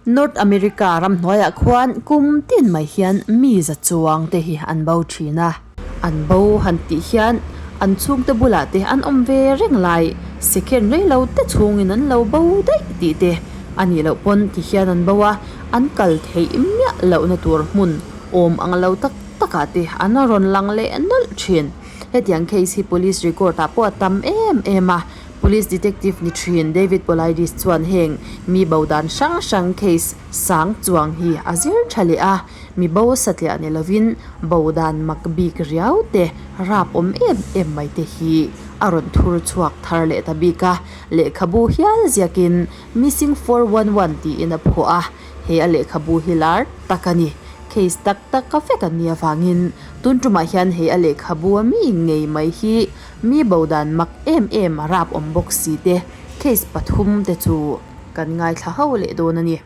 North America ramhnuaiah khuan kum tin mai hian mi za chuang te hi an bo thin a. An bo han tih hian an chhungte bulah te an awm ve reng lai, second rei lo te chhungin an lo bo daih tih te a nih loh pawn ti hian an bo a, an kal theih miah lohna tur hmun awm ang lo tak takah te an rawn lang leh nawlh thin. Hetiang case hi police record ah pawh a tam em em a, Police detective ni thin David Polides chuan heng mi bo dan hrang hrang case sang chuang hi a zir tha leh a, mi bo satliah ni lovin bo dan mak bik riau te rap awm em em mai te hi a rawn thur chhuak thar leh ta bik a, lehkhabu hial ziakin Missing 411 tiin a phuah a, he a lehkhabu hi lar tak a ni. Case tak tak ka vek an nih avangin tun tumah hian he a lehkhabu a mi ngei mai hi Mi bo dan mak em em a rap awm bawk si te case pathum te chu kan ngaithla ho leh dawn a ni.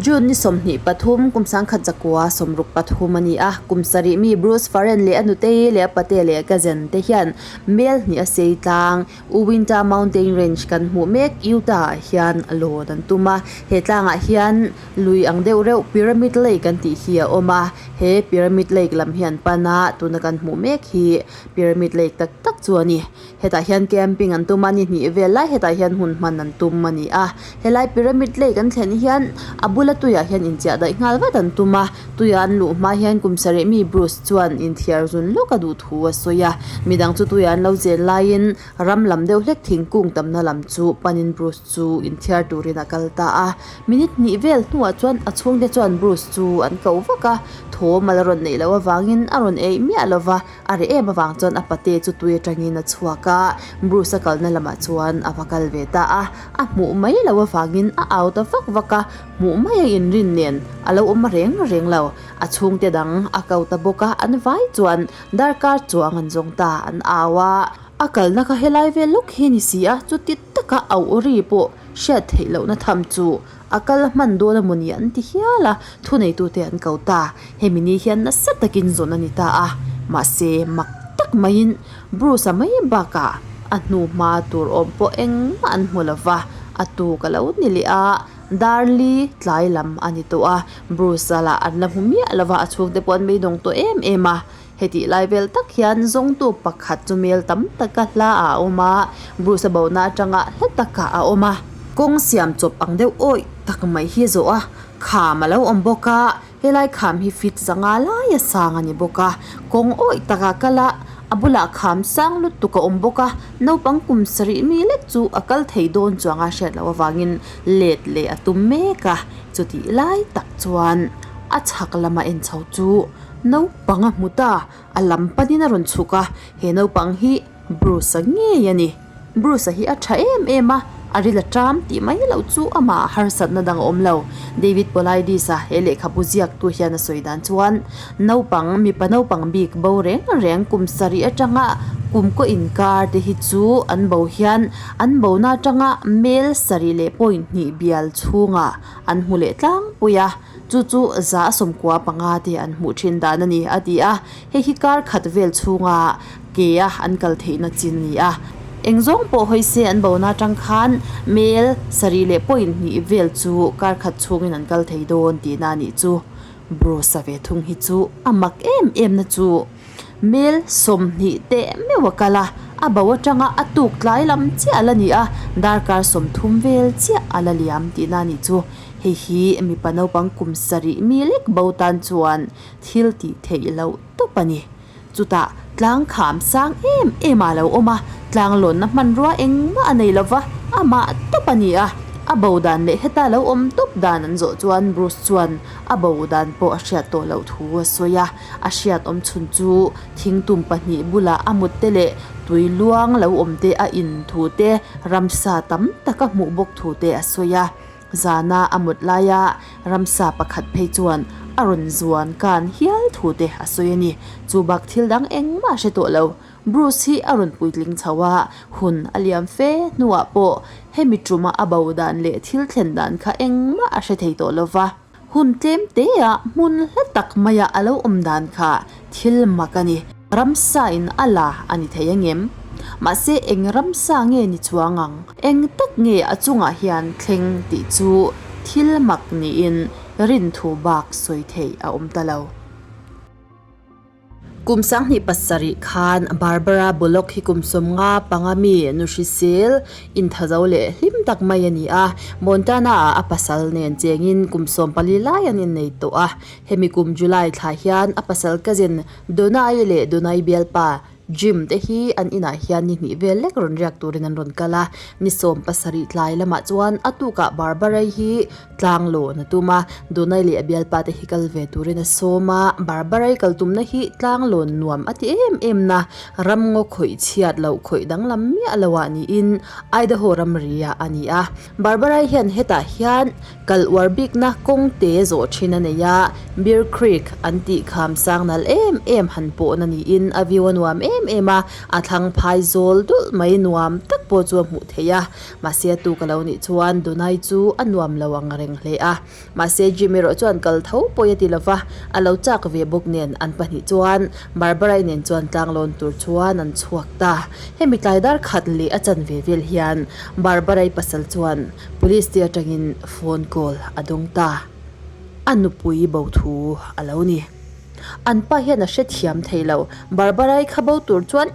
June ni 23, kum sangkhat zakua 63 a ni a. Kum sarih mi Bruce Farren leh a nutei leh a pate leh a cousin te hian mel hnih a sei tlang Uinta Mountain Range kan hmuh mek Utah ah hian lawn an tum a. He tlangah hian lui ang deuh reuh Pyramid Lake an tih hi a awm a. He Pyramid Lake lam hi an pan a, tuna kan hmuh mek hi Pyramid Lake tak tak chu a ni. Hetah hian camping an tum a, ni hnih vel lai hetah hian hun hman an tum a ni a. Helai pyramid lake an thlen hian a bula tuiah hian inchiah daih nghal vat an tum a. Tuia an luh hma hian kum sarih mi Bruce chuan inthiar zun lawk a duh thu a sawi a. Midang chu tuia an lo chen laiin ram lam deuh hlek thingkung tamna lam chu panin Bruce chu inthiar turin a kal ta a. Minute hnih vel hnuah chuan a chhungte chuan Bruce chu an ko vak a, thawm a la rawn neih loh avangin a rawn eih miah lo va. A reh em avang chuan a pate chu tui atangin a chhuak a, Bruce a kalna lamah chuan a va kal ve ta a. A hmuh mai lo avangin a au ta vak vak a, hmuh mai a inrin nen a lo awm reng reng lo. A chhungte dang a ko ta bawk a, an vai chuan darkar chuang an zawng ta, an au a. A kalna kha helai vel lawk hi a ni si a, chuti taka auh ri pawh hriat theih lohna tham chu A kal hman dawn a mawni an ti hial a, thuneitute an ko ta. Hemi ni hian nasa takin zawn a ni ta a, mahse mak tak maiin Bruce-a mai bakah a hnu hma tur awm pawh engmah an hmu lo va, a tuk a lo ni leh a, Darli tlai lam a ni tawh a, Bruce-a lah an la hmu miah lo va, a chhungte pawh an beidawng tawh em em a. Hetih lai vel tak hian zawngtu pakhat chu mel tam taka hla ah a awm a, Bruce-a bona atanga hla takah a awm a. Kawng siam chawp ang deuh awih tak mai hi a zawh a, kham a lo awm bawk a, helai kham hi fit zanga laia sang a ni bawk a, kawng awih takah kal a, a bulah kham sang lutuk a awm bawk a, naupang kum sarih mi lek chu a kal thei dawn chuanga hriat loh avangin let leh a tum mek a, chutih lai tak chuan a chhak lama en chho chu. Naupang a hmu ta, a lam panin a rawn chhuk a, he naupang hi Bruce-a ngei a ni. Bruce-a hi a tha em em a, a ril a ṭam tih mai loh chu amah harsatna dang a awm lo. David Polides-a he lehkhabu ziaktu hian a sawi dan chuan, naupang, mipa naupang bik bo reng reng kum sarih atanga kum kaw inkar te hi chu an bo hian an bona atanga mel sarih leh point hnih bial chhungah an hmu leh tlangpui a. Chu chu za sawmkua panga te an hmuh thin dan a ni, a ti a. Hei hi kar khat vel chhunga ke a an kal theihna chin a ni a. Eng zawng pawh hawi se an bona atang khan mel sarih leh point hnih vel chu kar khat chhungin an kal thei dawn tihna a nih chu. Bruce-a ve thung hi chu a mak em em na chu mel 20 teh meuh a kal a, a bo atanga a tuk tlai lam chiah a la ni a, darkar 30 vel chiah a la liam tihna a nih chu. Hei hi mipa naupang kum sarih mi lek bo tan chuan thil tih theih loh tawp a ni. Chutah tlang kham sang em em ah lo awm a, tlang lawnna hmanrua engmah a nei lova, amah tawp a ni a. A bo dan leh heta lo awm tawp dan an zawh chuan Bruce chuan a bo dan pawh a hriat tawh loh thu a sawi a. A hriat awm chhun chu thingtum pahnih bulah a mut te leh tui luang lo awm te a in thu te, ramsa tam tak a hmuh bawk thu te a sawi a. Zana a mut laia ramsa pakhat phei chuan a rawn zuan kan hial thu te a sawi a ni. Chu bak thil dang engmah a hre tawh lo. Bruce hi a rawn puitling chho a, hun a liam fe hnuah pawh hemi tuma a bo dan leh thil thlen dan kha engmah a hre thei tawh lo va. Hun tlem teah hmun hla tak maia a lo awm dan kha thil mak a ni. Ramsa in a la a ni thei angem? Mahse eng ramsa nge ni chuang ang? Eng tak nge a chungah hian thleng tih chu thil mak niin rinthu bak sawi theih a awm ta lo. Kum 27 khan Barbara Bullock hi kum 50 panga mi nu hrisel inthazo leh hlim tak mai a ni a. Montana-ah a pasal nen chengin kum 14 lai an innei tawh a. Hemi kum July thla hian a pasal cousin Donai leh Donai bialpa Jim te hi an inah hian ni hnih vel lek rawn riak turin an rawn kal a. Ni 70 tlai lamah chuan a tukah Barbara-i hi Tlang lawn a tum a, Dunai leh a bialpa te hi kal ve turin a sawm a, Barbara-i kal tumna hi tlang lawn nuam a ti em em na, ramngaw khawih chhiat loh khawih danglam miah lo ah niin Idaho ramri ah a ni a. Barbara-i hian hetah hian kal uar bikna kawng te zawh thin a nei a, Bear Creek an tih kham sang nalh em em han pawhna niin a view a nuam em em a, a thlang phai zawl dulh mai nuam tak pawh chu a hmuh theih a. Mahse a tuk a lo nih chuan Dunai chu a nuam lo ang reng hle a. Mahse Jim erawh chuan kal tho pawi a ti lo va, a lo chak ve bawk nen an pahnih chuan Barbara-i nen chuan tlanglawn tur chuan an chhuak ta. Hemi tlai dar khat leh a chanve vel hian Barbara-i pasal chuan police te atangin phone call a dawng ta. A nupui bo thu a lo ni. An pa hian a hrethiam thei lo. Barbara-i kha bo tur chuan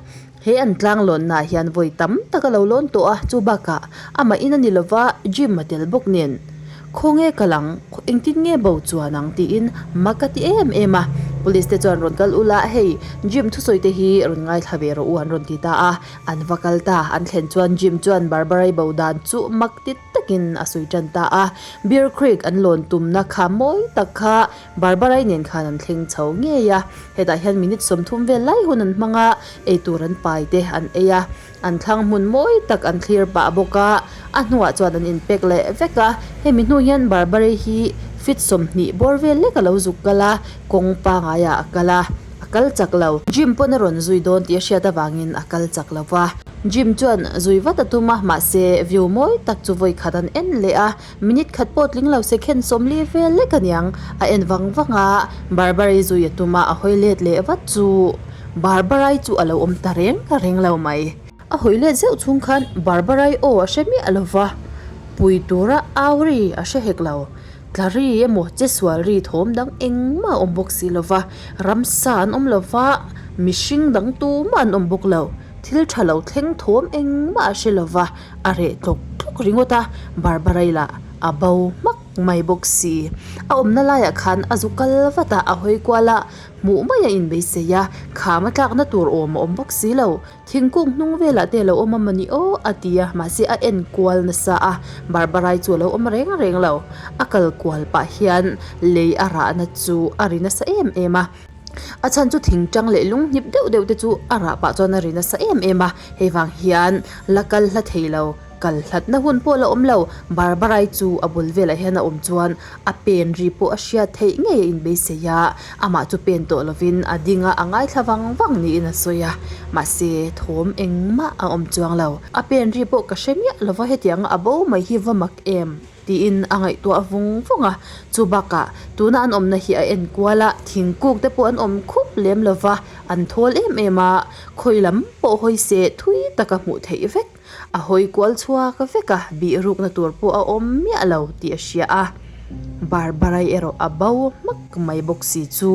He an tlang lawnnaah hian vawi tam tak a lo lawn tawh a, chu bakah amah in a ni lova gym a tel bawk nen khawnge kal ang, engtin nge bo chuan ang tiin mak a ti em em a. Police te chuan rawn kal ula hei gym thusawi te hi rawn ngaithla ve rawh u an rawn ti ta a, an va kal ta. An thlen chuan gym chuan Barbara-i bo dan chu mak ti takin a sawi tan ta a. Bear Creek an lawn tumna kha mawi tak kha Barbara-i nen khan an thleng chho ngei a, hetah hian minute 30 vel lai hun an hmang a, eitur an pai te an ei a, an thlang hmun mawi tak an thlir pah bawk a, a hnuah chuan an inpek leh vek a, hemi hnu hian Barbara-i hi feet 20 bawr vel lek a lo zuk kal a, kawng pangaiah a kal a, a kal chak lo. Jim pawn a rawn zui dawn tih a hriat avangin a kal chak lo va, Jim chuan zui vat a tum a, mahse view mawi tak chu vawi khat an en leh a, Minute khat pawh tling lo se khen 40 vel lek aniang a en vang vang a, Barbara-i zui a tum a, a hawi let leh vat chu Barbara-i chu a lo awm ta reng reng lo mai. A hawi let zeuh chhung khan Barbara-i aw a hre miah lo va, pui tura au ri a hre hek lo. Tla ri emaw che sual ri thawm dang engmah a awm bawk si lo va, ramsa an awm lo va, mihring dang tumah an awm bawk lo. Thil tha lo thleng thawm engmah a hre lo va, a reh tlawk tlawk ringawt a, Barbara-i lah a bo hmak mai bawk si. A awmna laiah khan a zu kal vat a, a hawi kual a, hmuh mai a inbeisei a, kham a tlakna tur awm a awm bawk si lo. Thingkung hnung velah te a lo awm a mawni aw a ti a, mahse a en kual nasa a, Barbara-i chu a lo awm reng reng lo. A kal kual pah hian lei a rahna chu a ri nasa em em a. A chhan chu thing tang leh lung hnip deuh deuh te chu a rah pah chuan a ri nasa em em a, hei vang hian la kal hla thei lo, kal hlatna hun pawh la awm lo, Barbara-i chu a bul velah hian a awm chuan a pen ri pawh a hriat theih ngei a inbeisei a, amah chu pen tawh lovin a ding a, a ngaithla vang vang niin a sawi a, mahse thawm engmah a awm chuang lo. A pen ri pawh ka hre miah lova hetianga a bo mai hi va mak em? Tiin a ngaihtuah vung vung a, chu bakah tuna an awmna hi a en kual a, thingkuk te pawh an awm khup lem lo va, an thawl em em a, khawi lam pawh hawi se thui taka hmuh theih vek, a hawi kual chhuak vek a, bih rukna tur pawh a awm miah lo tih a hria a, Barbara-i erawh a bo hmak mai bawk si chu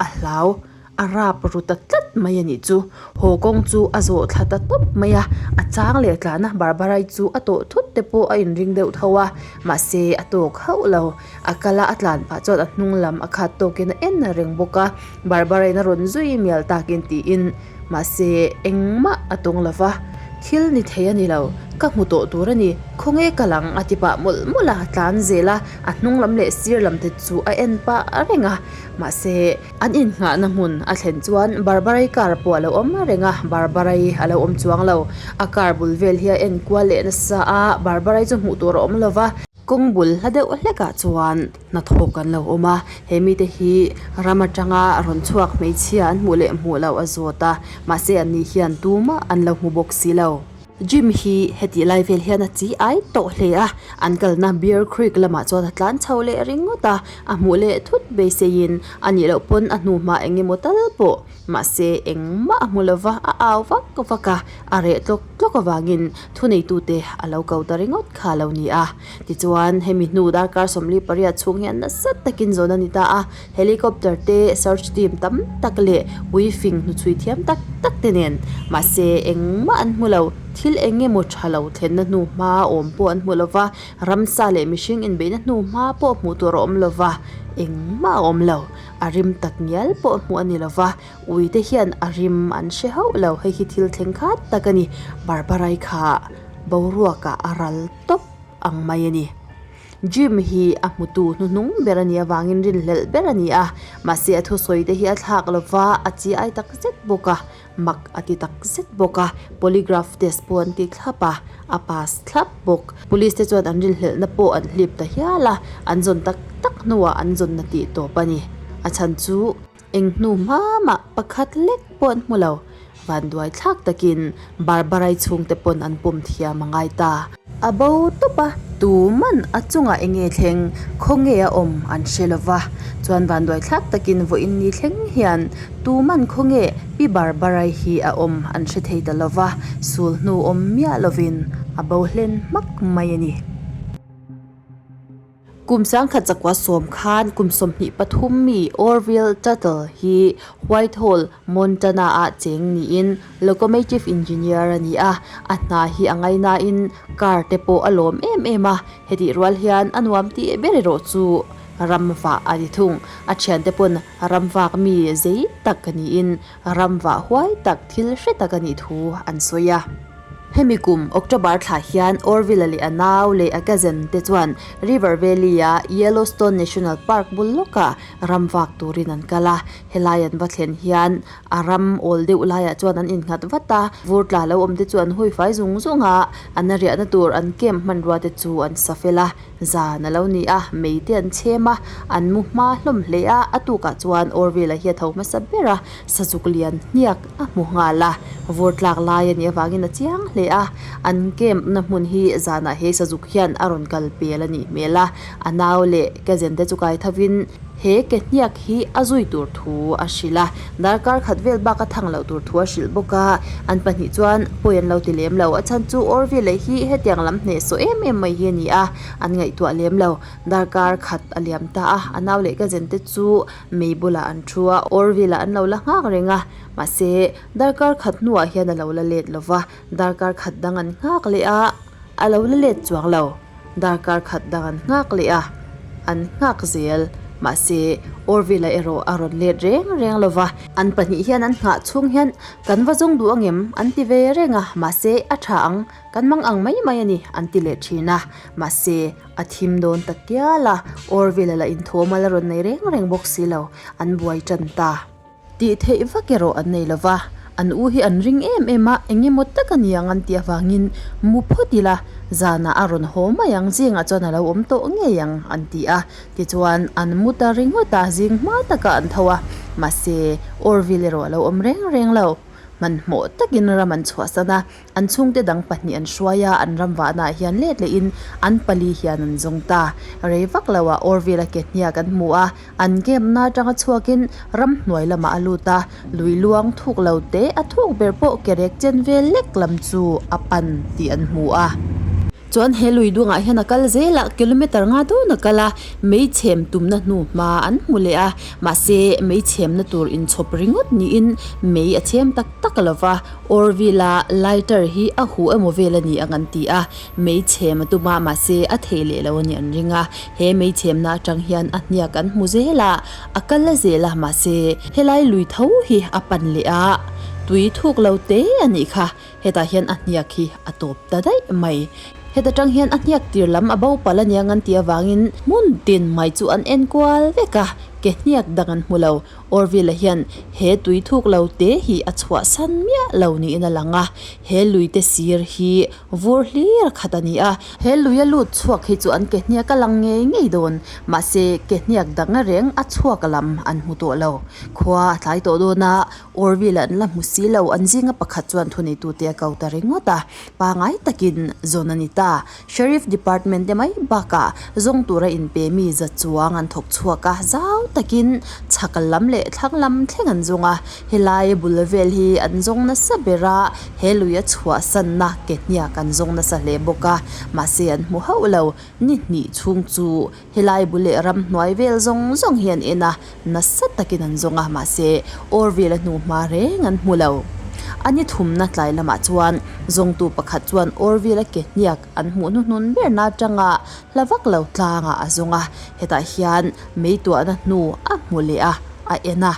a hlau. A rap ru ta tlat mai a nih chu. Haw kawng chu a zawh thla ta tawp mai a, a chang leh tlana Barbara-i chu a tawh thut te pawh a inring deuh tho a, mahse a tawk hauh lo. A kal a, a tlan pah chuan a hnung lam a khat tawkin a en reng bawk a, Barbara-in a rawn zui mial takin tiin mahse engmah a tawng lo va. Thil ni thei a ni lo, ka hmu tawh tur a ni, khawnge kal ang a ti pah mawlh mawlh a, a tlan zel a, a hnung lam leh sir lam te chu a en pah reng a, mahse. An innghahna hmun a thlen chuan Barbara-i car pawh a lo awm reng a, Barbara-i a lo awm chuang lo. A car bul vel hi a en kual leh nasa a, Barbara-i chu hmuh tur a awm lo va. Kawng bul hla deuh hlekah chuan hnathawk an lo awm a, he mite hi ram atanga rawn chhuak hmeichhia an hmuh leh hmuh loh a zawt a, mahse an ni hian tumah an lo hmu bawk si lo. Jim hi hetih lai vel hian a chi ai tawh hle a, an kalna Bear Creek lamah chuan a tlan chho leh ringawt a, a hmuh leh thut beiseiin a nih loh pawn a hnu hma eng emaw tal pawh mahse engmah a hmu lova a au vak vak a, a reh tlawk tlawk avangin thuneitute a lo ko ta ringawt kha a lo ni a. Tichuan hemi hnu darkar 48 chhung hian nasa takin zawn a ni ta a, Helicopter te, search team tam tak leh ui fing hnuchhui thiam tak tak te nen. Mahse, engmah an hmu lo. Thil eng emaw tha lo thlenna hnu hma awm pawh an hmu lo va, ramsa leh mihring inbeihna hnu hma pawh hmuh tur a awm lo va, engmah a awm lo. A rim tak ngial pawh hmuh a ni lo va, ui te hian a rim an hre hauh lo. Hei hi thil thleng khat tak a ni. Barbarai kha boruakah a ral tawp ang mai a ni. Jim hi a hmutu hnuhnung ber a nih avangin rinhlelh ber a ni a, mahse a thusawi te hi a thlak lova, a chi ai tak zet bawk a, mak a ti tak zet bawk a, polygraph test pawh an ti thlap a, a pass thlap bawk. Police te chuan an rinhlelhna pawh an hlip ta hial a, an zawn tak tak hnuah an zawnna tih tawp a ni. A chhan chu eng hnu hma mah pakhat lek pawh an hmu lo. Vanduai thlak takin Barbarai chhungte pawn an pawm thiam a ngai ta. A bo tawp a, tuman a chungah eng nge thleng, khawnge a awm an hre lo va. Chuan vanduai thlak takin vawiin ni thleng hian tuman khawnge Pi Barbarai hi a awm an hre thei ta lo va, sul hnu awm miah lovin a bo hlen hmak mai a ni. Kum 1910 khan kum 23 mi Orville Tuttle hi Whitehall, Montana-ah cheng niin locomotive engineer a ni a. A hna hi a ngainain car te pawh a lawm em em a, hetih rual hian a nuam tih ber erawh chu ramvah a ni thung. A thiante pawn ramvak mi zei tak niin ramvah huai tak thil hre tak a nih thu an sawi a. Hemi kum October thla hian Orville-a leh a nau leh a cousin te chuan River Valley-a Yellowstone National Park bul lawkah ram vak turin an kal a. Helai an va thlen hian a ram awl deuh laiah chuan an innghat vat a, vur tla lo awm te chu an hawi fai zung zung a, an riahna tur an camp hmanrua te chu an sa fel a. Zan a lo ni a, mei te an chhem a, an mu hma hlawm hle a, a tukah chuan Orville-a hi a tho hmasa ber a, sazuk lian hniak a hmu nghal a, vur tlak lai a nih avangin a chiang hle a, an camp na hmun hi zanah he sazuk hian a rawn kal pel a nih hmel a, a nau leh cousin te chu kai thovin he ke hniak hi a zui tur thu a hrilh a, darkar khat vel bak a thang loh tur thu a hrilh bawk a, an pahnih chuan pawi an lo ti lem lo, a chhan chu Orville hi hetiang lam hnehsawh em em mai hi a ni a, an ngaihtuah lem lo, darkar khat a liam ta a, a nau leh cousin te chu Mei bulah an thu a, Orville ah an lo la nghak reng a, mahse darkar khat hnuah hian a lo la let lo va, darkar khat dang an nghak leh a, a lo la let chuang lo, darkar khat dang an nghak leh a, an nghak zel, mahse Orville ah erawh a rawn let reng reng lo va. An pahnih hian an nghah chhung hian kan va zawng duh angem an ti ve reng a, mahse a tha ang, kan mang ang mai mai a ni an ti leh thin a, mahse A thim dawn ta tial a, Orville-a lah inthawm a la rawn nei reng reng bawk si lo, an buai tan ta. Tih theih vak erawh an nei lo va, an u hi an ring em em a, eng emaw tak a ni ang an tih avangin mu phawt ila, zanah a rawn haw mai ang, zingah chuan a lo awm tawh ngei ang an ti a. Tichuan an mu ta ringawt a, zing hma takah an tho a, mahse Orville erawh a lo awm reng reng lo. Hmanhmawh takin ram an chhuahsan a, An chhungte dang pahnih an hruai a, an ram vahnaah hian let lehin an pali hian an zawng ta. Rei vak loah Orville-a ke hniak an hmu a, an camp-na atanga chhuakin ramhnuai lamah a lut a, lui luang thuk lo te a thuk ber pawh kerek chen vel lek lam chu a pan tih an hmu a. Chuan he lui duangah hian a kal zel a, kilometer nga dawn a kal a, mei chhem tumna hnu hma an hmu leh a, mahse mei chhemna tur inchhawp ringawt niin mei a chhem tak tak lo va, Orville-a lighter hi a huh emaw vel a ni ang an ti a, mei chhem a tum a, mahse a thei leh lo a nih an ring a, he mei chhemna atang hian a hniak an hmu zel a, a kal a zel a, mahse helai lui tho hi a pan leh a, tui thuk lo te a nih kha. Hetah hian a hniak hi a tawp ta daih mai. Heta tang hian a hniak tir lam a bo palh ania ngan tih avangin hmun tin mai chu an en kual vek a, ke hniak dang an hmu lo. Orville-a hian he tui thuk lo te hi a chhuahsan miah lo niin a lang a, he lui te sir hi vur hlir a khat a ni a. He lui a lut chhuak hi chu an ke hniak a lang ngei ngei dawn, mahse ke hniak dang reng a chhuak lam an hmu tawh lo. Khua a tlai tawh dawn a, Orville-a an la hmu si lo, an zinga pakhat chuan thuneitute a ko ta ringawt a, pangai takin zawn a ni ta. Sheriff Department te mai bakah zawng tura inpe mi za chuang an thawk chhuak a, zau takin chhak lam leh thlang lam thleng an zawng a, helai bul vel hi an zawng nasa ber a, he lui a chhuahsanna ke hniak an zawng nasa hle bawk a, mahse an hmu hauh lo, ni hnih chhung chu helai bul leh ramhnuai vel zawng zawng hi an en a, nasa takin an zawng a, mahse Orville a hnuhma reng an hmu lo. A ni thumna tlai lamah chuan zawngtu pakhat chuan Orville a ke hniak an hmuh hnuhnun berna atanga hla vak lo tlangah a zawng a, hetah hian mei tuahna hnu a hmu leh a, a en a.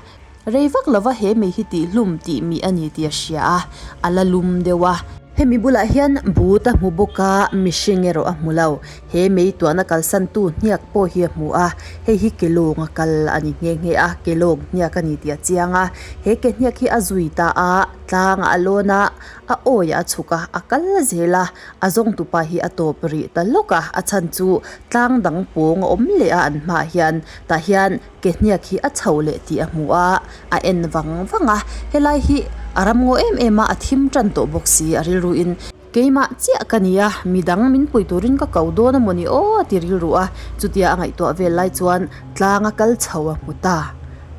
Rei vak lova he mei hi tihhlum tih mih a ni tih a hria a, a la lum deuh a. Hemi bulah hian but a hmu bawk a, mihring erawh a hmu lo. He mei tuahna kalsantu hniak pawh hi a hmu a, hei hi ke lawng a kal a ni nghe nghe a, ke lawng hniak a ni tih a chiang a. He ke hniak hi a zui ta a, tlangah a lawn a, a awiah a chhuk a, a kal zel a, a zawngtupa hi a tawp rih ta lawk a, a chhan chu tlang dang pawng a awm leh a an hmaah hian tah hian ke hniak hi a chho leh tih a hmu a, a en vang vang a, helai hi a ramngaw em em a, a thim tan tawh bawk si a rilruin. Keimah chiah ka ni a, midang min pui turin ka ko dawn a mawni aw a ti rilru a, chutia a ngaihtuah vel lai chuan tlang a kal chho a hmu ta.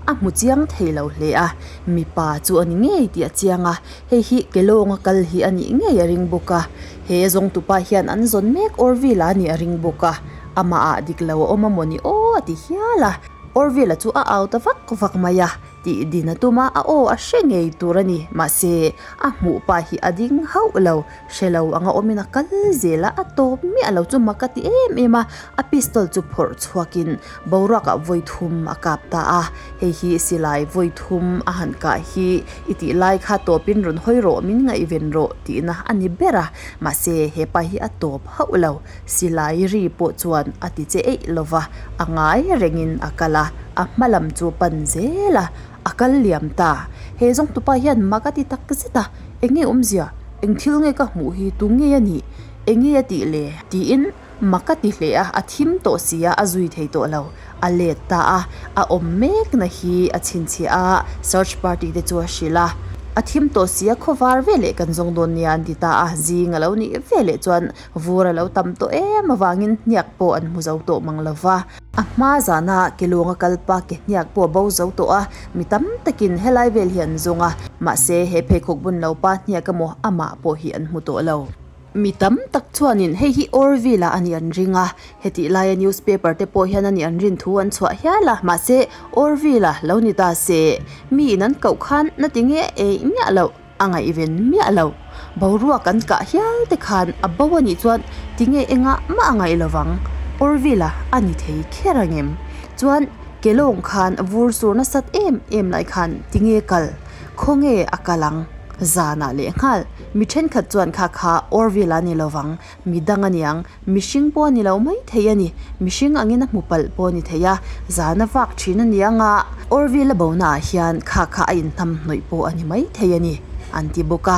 A hmu chiang thei lo hle a, mipa chu a ni ngei tih a chiang a, hei hi Kelawng a kal hi a nih ngei a ring bawk a, he zawngtupa hian an zawn mek Orville-a a nih a ring bawk a, amah ah dik lo a awm a mawni aw a ti hial a, Orville-a chu a au ta vak vak mai a. Tih din a tum a, a aw a hre ngei tur a ni. Mahse, a hmuh pah hi a ding hauh lo. Hre lo anga awmin a kal zel a, a tawp miah lo chu mak a ti em em a. A pistol chu phawrh chhuakin boruakah vawi thum a kap ta a. Hei hi silai vawi thum a han kah hi i tih lai kha tawpin rawn hawi rawh, min ngaihven rawh tihna a ni ber a. Mahse, he pa hi a tawp hauh lo. Silai ri pawh chuan a ti che eih lo va, a ngai rengin a kal a, a hma lam chu pan zel a, a kal liam ta. He zawngtupa hian mak a ti tak zet a, Eng nge awmzia? Eng thil nge ka hmuh hi? Tu nge a nih? Eng nge a tih le? Tiin mak a ti hle a, a thim tawh si a, a zui thei tawh lo. A let ta a, a awm mekna hi a chhinchhiah a, search party te chu a hrilh a. A thim tawh si a, khawvar veleh kan zawng dawn nia an ti ta a, zing a lo nih veleh chuan Vur a lo tam tawh em avangin hniak pawh an hmu zo tawh mang lo va. A hma zana ke lawnga kal pa ke hniak pawh a bo zo tawh a, mi tam takin helai vel hi an zawng a, mahse he pheikhawk bun lo pa hniak emaw amah pawh hi an hmu tawh lo. Mi tam tak chuanin hei hi Orville-a a nih an ring a, hetih laia newspaper te pawh hian a nih an rin thu an chhuah hial a, mahse Orville-a lo ni ta se, miin an koh khan na ti nge eih miah loh. A ngaihven miah lo. Boruak an kah hial te khan a bo a nih chuan tinge engah mah a ngaih lovang. Orville-a a ni thei kher ang em? Chuan Kelawng khan vur sur nasat em em lai khan tinge kal? Khawnge a kal ang? Zanah lehnghal mi thenkhat chuan kha kha Orville-a ni lovang. Mi dang a niang, mihring pawh a ni lo mai thei a ni. Mihring angin a hmu palh pawh a ni thei a, zan a vak thin a ni ang a. Orville a bonaah hian kha kha a inhnam hnawih pawh a ni mai thei a ni, an ti bawk a.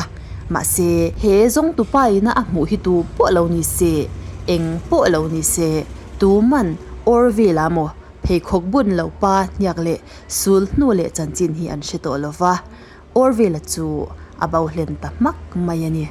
Mahse, he zawngtupa ina a hmuh hi tu pawh lo ni se, eng pawh lo ni se, tuman Orville-a maw pheikhawk bun lo pa hniak leh sul hnu leh chanchin hi an hre tawh lo va, Orville-a chu a bo hlen ta hmak mai a ni.